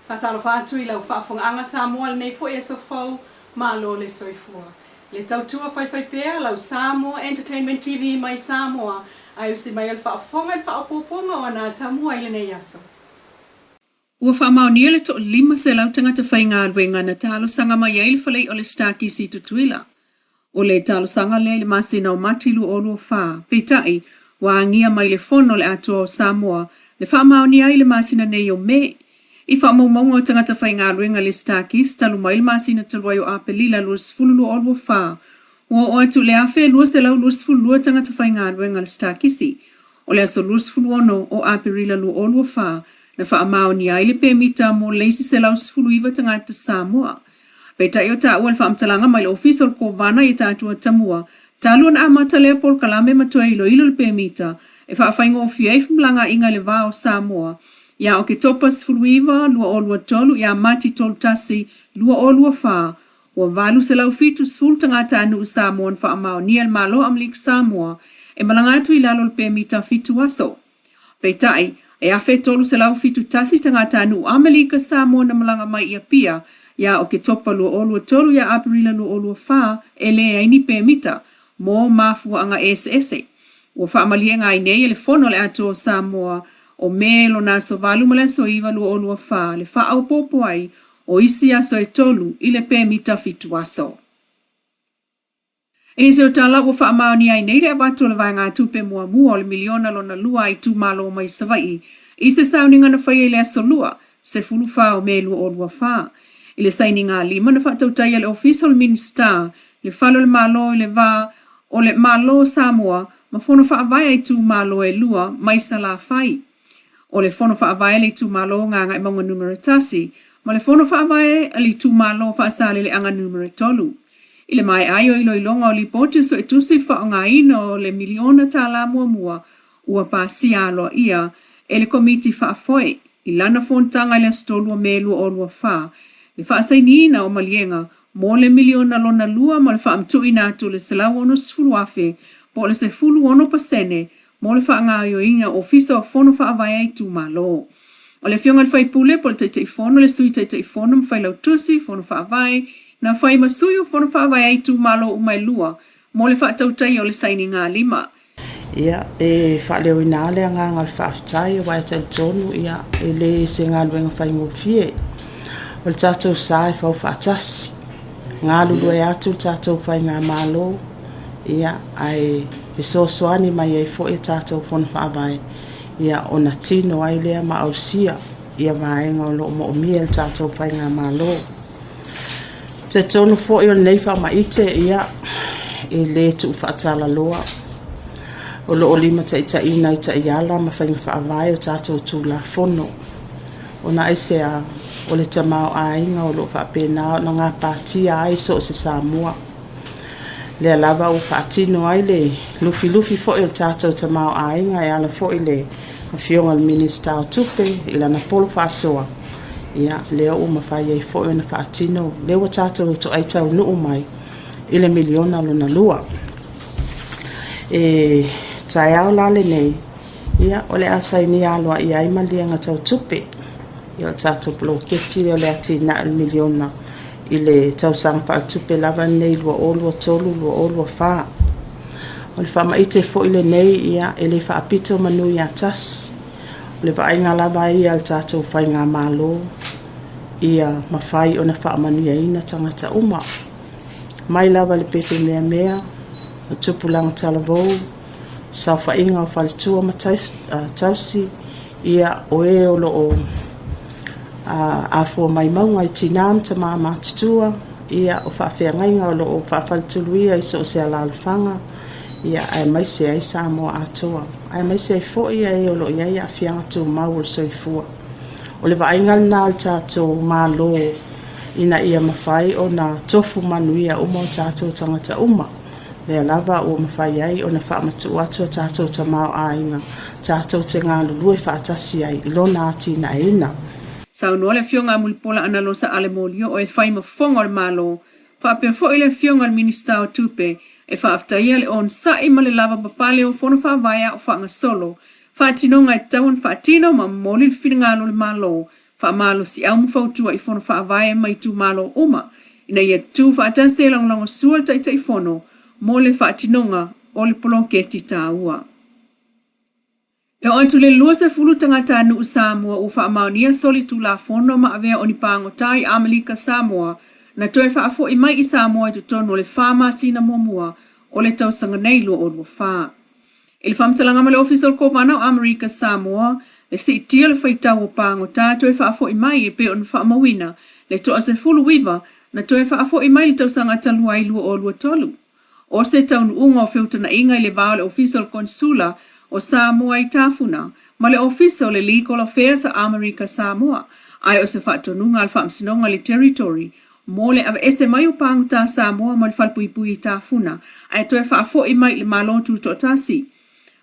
Faatalofa atu i lau faafofogaaga Samoa i lenei foi aso fou, malo le soifua. Le tautua faifaipea lau Samoa Entertainment TV mai Samoa ae usi mai o le faafofoga i le faaopoopoga o ana atamua i lenei aso. Ua faamaonia le toa-500 tagata faigaluega na talosaga mai ai le faleia o le Star-Kisi i Tutuila. O le talosaga lea i le masina o Mati 2024, peitai, ua agia mai le Fono a le Atoa o Samoa le faamaonia ai i le masina nei o Me. I faamaumauga o tagata faigaluega a le Star-Kisi talu mai le masina talu ai o Aperila 2024, ua oo atu i le 1,222 tagata faigaluega a le Star-Kisi. O le aso 26 o Aperila 2024 na faamaonia ai le pemita mo le isi 119 tagata Samoa. Peitai o taua le faamatalaga mai le Ofisa o le Kovana i tatou Tamua, talu ona amata lea polokalame ma toe iloilo le pemita e faafaigofie ai femalagaaiga i le va o Samoa ia Oketopa 19, 2023 ia Mati 31, 2024, ua 870 tagatanuu Samoa na faamaonia e le Malo o Amelika Samoa e malaga atu i lalo o le pemita 7 aso. Peitai, e 1,371 tagatanuu Amelika Samoa na malaga mai i Apia ia Oketopa 2023 ia Aperila 2024 e leai ni pemita mo mafuaaga eseese. Ua faamalieina ai nei e le Fono a le Atoa o Samoa o Me lona aso 8 ma le aso 9 2024 le faaopoopo ai o isi aso e tolu i le pemita 7 aso. I nisi o tala ua faamaonia ai nei le avatu o le vaegatupe muamua o le miliona lona lua a itumalo mai Savaii i se sauniga na faia i le aso Lua, 14 o Me 2024. I le sainiga lima na faatautaia e le Ofisa o le Minisita, le Fale o le Malo i le va o le Malo o Samoa ma Fono Faavae a itumalo e lua mai Salafai. O le Fono Faavae a le Itumalo o Gagaemauga Numera 1 ma le Fono Faavae a le Itumalo o Faasaleleaga Numera 3. I le maea ai o iloiloga o lipoti o suetusi i le faaaogaina o le miliona tala muamua ua pasia aloaia e le Komiti Faafoe i lana fonotaga i le aso 3 o Me 2024 le faasainiina o maliega mo le miliona lona lua ma le faamatuuina atu o le $160,000 po o le 16% mo le faagaoioiga o Ofisa o Fono Faavae a Itumalo. O le Afioga i le Faipule po o le Taitaifono, le Sui Taitaifono ma Failautusi, Fono Faavae, na fai ma sui o Fono Faavae a Itumalo uma e lua mo le faatautaia o le sainiga lima. Ia, e faaleoina lava le agaga o le faafetai aua e talitonu ia, e le se galuega faigofie. O le tatou sa e fau faatasi, galulue atu le tatou faigamalo, ia, ae fesoasoani mai ai foi a tatou Fono Faavae, ia, ona tino ai lea ma ausia ia vaega o lo o moomia e le tatou faigamalo. E talitonu foi o lenei faamaite, ia, e le tuufaatalaloa. O lo o limataitaiina i taiala ma faiga faavae o tatou Tulafono. Ona aisea, o le tamaoaiga o lo o faapena ona gapatia ai so o se Samoa. Lea lava ua faatino ai le lufilufi foi o le tatou tamaoaiga e ala foi i le Afioga i le Minisita o Tupe i lana polo faasoa, ia, lea ua mafai ai foi ona faatino, lea ua tatou toai taunuu mai i le miliona lona lua. E taeao la lenei, ia, o le a sainia aloaia ai maliega tau tupe, ia, o le tatou poloketi lea o le atinae o le miliona i le tausaga faaletupe lava lenei 2023/2024. O le faamaite foi lenei, ia, e le faapito manu ia tasi. O le vaaiga lava ia a le tatou faigamalo, ia mafai ona faamanuiaina tagata uma, mai lava i le pepe meamea, o tupulaga talavou, saofaiga o faletua ma tausi, ia, o e o lo o afua mai mauga i tina ma tama matutua, ia, o faafeagaiga o lo o faafaletuluia i so o se alaalafaga, ia, aemaise ai Samoa atoa, aemaise ai foi e o lo o i ai aafiaga tumau o le soifua. O le vaaiga lena a le tatou Malo ina ia mafai ona tofu manuia uma o tatou tagata uma. Lea lava ua mafai ai ona faamatuu atu a tatou tamaoaiga tatou te galulue faatasi ai i lona atinaeina. Saunoa le Afioga a Mulipola Analosa Ale Molioo e fai ma fofoga o le Malo, faapea foi le Afioga i le Minisita o Tupe e faafetaia le onosai ma le lava papale o Fono Faavae a o faagasolo faatinoga e tatau ona faatino ma momoli le finagalo o le Malo. faamalosiau ma fautua i Fono Faavae ma itumalo uma ina ia tutu faatasi e lagolagosua le Taitaifono mo le faatinoga o le poloketi taua. E oo atu i le 20 tagatanuu Samoa ua faamaonia solitulafono ma avea o ni pagota i Amerika Samoa na toe faafoi mai i Samoa i totonu o le 4 masina muamua o le tausaga nei 2024. I le faamatalaga ma le Ofisa o le Kovana o Amerika Samoa, le siitia o le faitau o pagota toe faafoi mai e pei ona faamauina le 19 na toe faafoi mai i le tausaga talu ai 2023. O se taunuuga o feutagaiga i le va o le Ofisa o le Konesula o Samoa i Tafuna ma le Ofisa o le Legal Affairs a Amerika Samoa, ae o se faatonuga a le Faamasinoga i le Territory mo le aveese mai o pagota Samoa mai le falepuipui i Tafuna ae toe faafoi mai i le Malo Tutoatasi,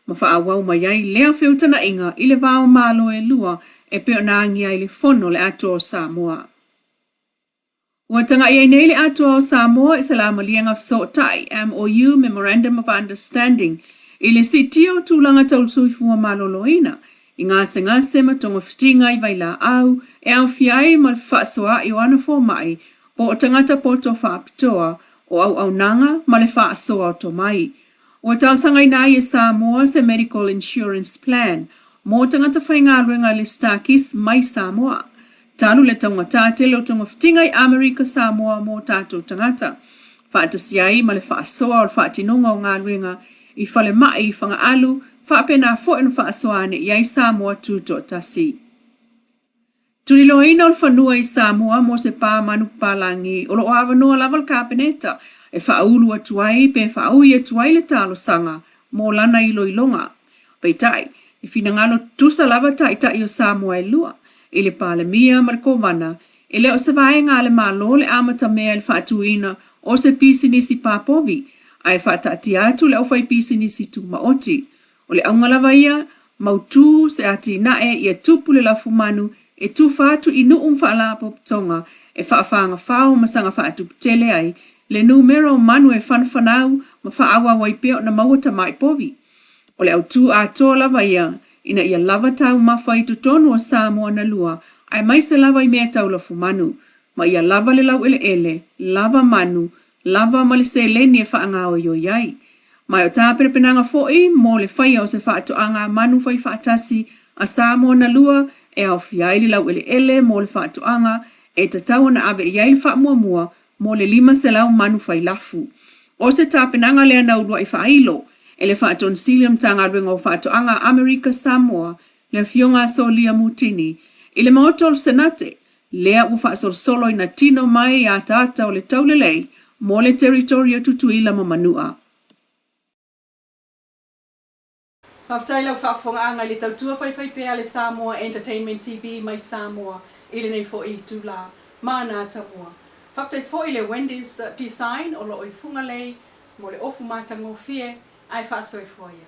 ma faaauau mai ai lea feutagaiga i le va o Malo e lua e pei ona agia ai le Fono le Atoa o Samoa. Ua tagai ai nei le Atoa o Samoa i se Lamaliega Fesootai, MOU, Memorandum of Understanding, i le siitia o tulaga tau soifua maloloina i gasegase ma togafitiga i vailaau e aofia ai ma le fefaasoaai o ana fomai po o tagata poto faapitoa o auaunaga ma le faasoa o tomai. Ua talosagaina ai e Samoa se Medical Insurance Plan mo tagata faigaluega a le Star-Kist mai Samoa. Talu le taugata tele o togafitiga i Amerika Samoa mo tatou tagata, faatasi ai ma le faasoa o le faatinoga o galuega i falemai i Fagaalu, faapena foi ona faasoa ane i ai Samoa Tutoatasi. Tuliloaina o le fanua i Samoa mo se pā manu papalagi, o lo o avanoa lava le Kapeneta e faaulu atu ai pe faaui atu ai le talosaga mo lana iloiloga. Peitai, e finagalo tutusa lava taitai o Samoa e lua, i le Palemia ma le Kovana, e le o se vaega a le Malo le amatamea i le faatuina o se pisinisi pā povi, ae faataatia atu le aufaipisinisi tumaoti. O le auga lava ia, mautu se atinae ia tupu le lafumanu e tufa atu i nuu ma faalapotopotoga e faafagafao ma saga faatuputele ai le numera o manu e fanafanau ma faaauau ai pea ona maua tamai povi. O le autū atoa lava ia ina ia lava taumafa i totonu o Samoa na lua aemaise lava i mea tau lafumanu, ma ia lava le laueleele, lava manu, lava ma le seleni e faagaoioi ai. Ma o tapenapenaga foi mo le faia o se faatoaga manu faifaatasi a Samoa na lua e aofia ai le laueleele mo le faatoaga e tatau ona ave i ai le faamuamua mo le 500 manu failafu. O se tapenaga lea na uluai faailo e le Faatonisili o le Matagaluega o Faatoaga a Amerika Samoa, le Afioga a Solia Mutini, i le Maota o le Senate, lea ua faasolosolo ina tino mai ataata o le taulelei mo le Territory o Tutuila ma Manua. Faafetai lau faafofogaaga i le tautua faifaipea a le Samoa Entertainment TV mai Samoa i lenei foi itulā. Mana atamua. Faafetai foi i le Wendy's Design o lo o i Fugalei mo le ofu matagofie ae faasoifua ia.